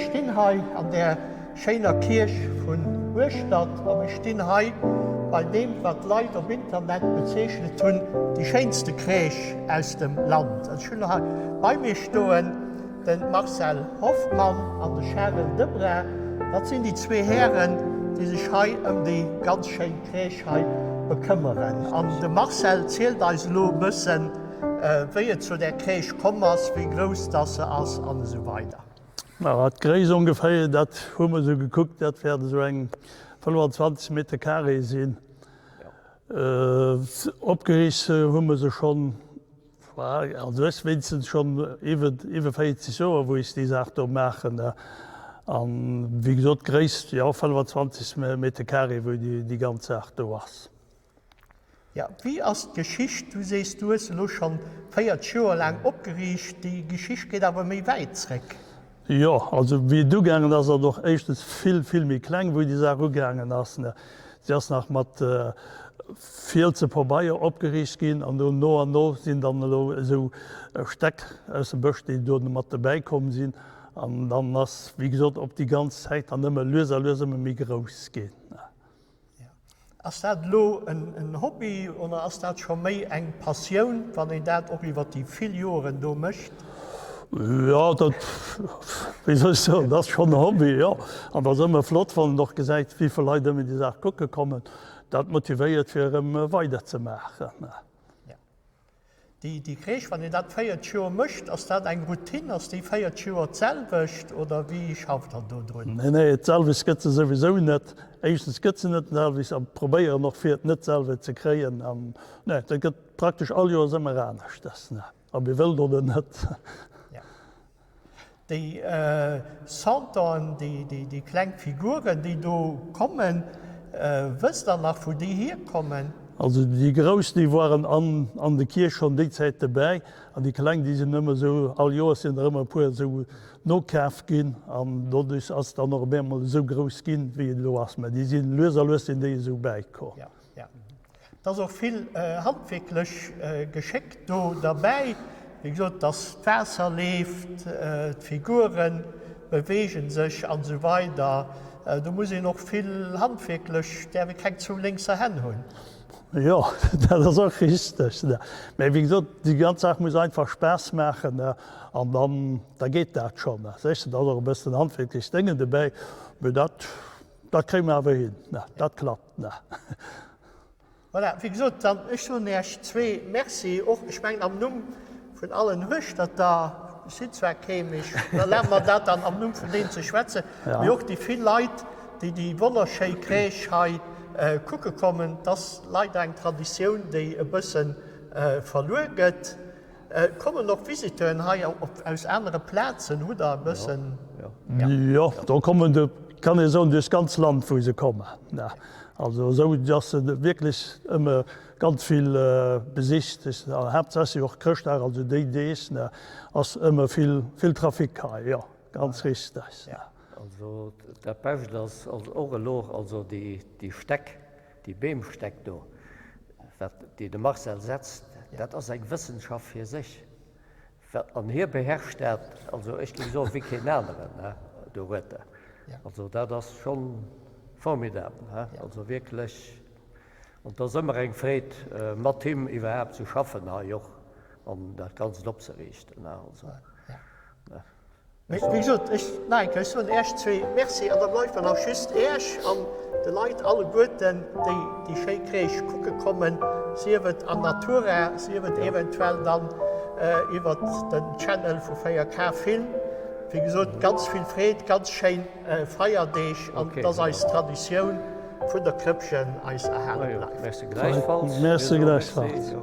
Mir stinn hei an där schéiner Kierch vun Hueschtert a mir stinn hei bei deem, wat d'Leit op Internet bezeechnet hunn, déi schéinste Crèche aus dem Land. Ech hunn hei bei mir stoen de Marcel Hoffmann an de Charel Debra. Dat sinn déi zwee Hären, déi sech hei ëm déi ganz schéin Crèche hei bekëmmeren. An de Marcel zielt eis elo e bëssen, wéi et zu där Crèche komm ass, wéi grouss dass se ass an esou weider. Ma d'Gréisst ongeféier, dat hu mer esou gekuckt, dat wäert esou eng 25 Meter carré sinn. Opgeriicht hu mer se schonn, also ech wéinstens schonn iwwer 40 Joer, wou ech déi Saach do maachen. An wéi gesot, d'Gréisst, jo, 25 Meter carré, wou déi ganz Saach do ass. Jo, wéi ass d'Geschicht? Du sees, du hues se elo schonn 40 Joer laang opgeriicht. Déi Geschicht geet awer méi wäit zréck. Jo, also wéi et ugaangen ass, ass et och éischtens vill, vill méi kleng, wou déi Saach ugaangen ass. Si ass nach mat Fielse Pabeier opgeriicht ginn an do no an no sinn dann elo esou Stäck aus dem Bësch, déi do mat dobäi komm sinn. An dann ass, wéi gesot, op déi ganz Zäit dann ëmmer lues a lues ëmmer méi grouss ginn. Ass dat elo en Hobby oder ass dat scho méi eng Passioun, wann een dat och iwwer déi vill Joeren do mécht? Jo, dat, wéi soll ech soen, dat ass schonn e Hobby, jo. An et ass ëmmer flott, wann een och gesäit, wéi vill Leit ëmmer déi Saach kucke kommen. Dat motivéiert, fir erëm weiderzemaachen. Déi Crèche, wann een dat 40 Joer mécht, ass dat eng Routine? Ass déi 40 Joer d'selwecht oder wéi schafft Der do drun? Nee, nee, d'selwecht gëtt se souwisou net. Éischtens gëtt se net d'selwecht a probéieren och fir et net d'selwecht ze kréien. An nee, dat gëtt praktesch all Joers ëmmer aneschters, ob ee wëllt oder net. Déi Santoren, déi kleng Figuren, déi do kommen, wësst Der nach, wou déi hierkommen? Also déi Grouss, déi waren an de Kierch schonn déi Zäit dobäi, an déi Kleng, déi sinn ëmmer esou, all Joers sinn der ëmmer e puer esou nokaf ginn, an doduerch ass et dann och op eemol esou grouss ginn, wéi et elo ass. Mä déi sinn lues a lues sinn déi esou bäikomm. Et ass och vill handwierklech Geschéck do derbäi. Wéi gesot, dass d'Waasser leeft, d'Figure beweege sech an esou weider. Do muss een och vill handwierklech, däerf ee keng zwou lénkser Hänn hunn. Jo, dat ass och richteg. Mä wéi gesot, déi ganz Saach muss einfach Spaass maachen an dann, da geet dat schonn. Sécher, da ass och e bëssen handwierklech Déngen dobäi, mä dat, dat kréie mer awer hin, dat klappt. Voilà, wéi gesot, dann ech soen Iech zwee Merci, och ech mengen am Numm vun allen Hueschterter, ech sinn zwar kee, mee ech erlabe mer dat dann am Numm vun deenen ze schwätzen, mee och déi vill Leit, déi déi wonnerschéi Crèche hei kucke kommen. Et ass leider eng Traditioun, déi e bësse verluer gëtt. Kommen och Visiteuren hei aus anere Plazen? Hutt Der e bëssen? Jo, do kommen de, kann ee soen, duerch d'ganz Land wou se kommen. Also esou dass se wierklech ëmmer ganz vill besicht. Haaptsächlech och Chrëschtdag, also déi Deeg ass ëmmer vill, vill Trafic hei, jo, ganz richteg. Also dat Bescht ass och elo, also déi Stäck, Déi Beemstäck do, wat déi de Marcel setzt, dat ass eng Wëssenschaft fir sech. Wat, an hie beherrscht dat, also ech géing soen, wéi keen aneren, he, do huet e. Also dat ass schonn formidabel, he, also wierklech. An et ass ëmmer eng Freed, mat him iwwerhaapt ze schaffen hei och an dat Ganzt opzeriichten, he, also. Mee wéi gesot, ech, nach eng Kéier, ech soen Äech zwee Merci an da bleift mer nach just Äech an de Leit alleguerten, déi déi schéi Crèche kucke kommen, sief et an Natura, sief et eventuell dann iwwert den Channel vu 4K Film. Wéi gesot, ganz vill Freed, ganz schéin Feierdeeg an dass eis Traditioun vun der Krëppchen eis erhale bleift. Merci gläichfalls. Merci gläichfalls.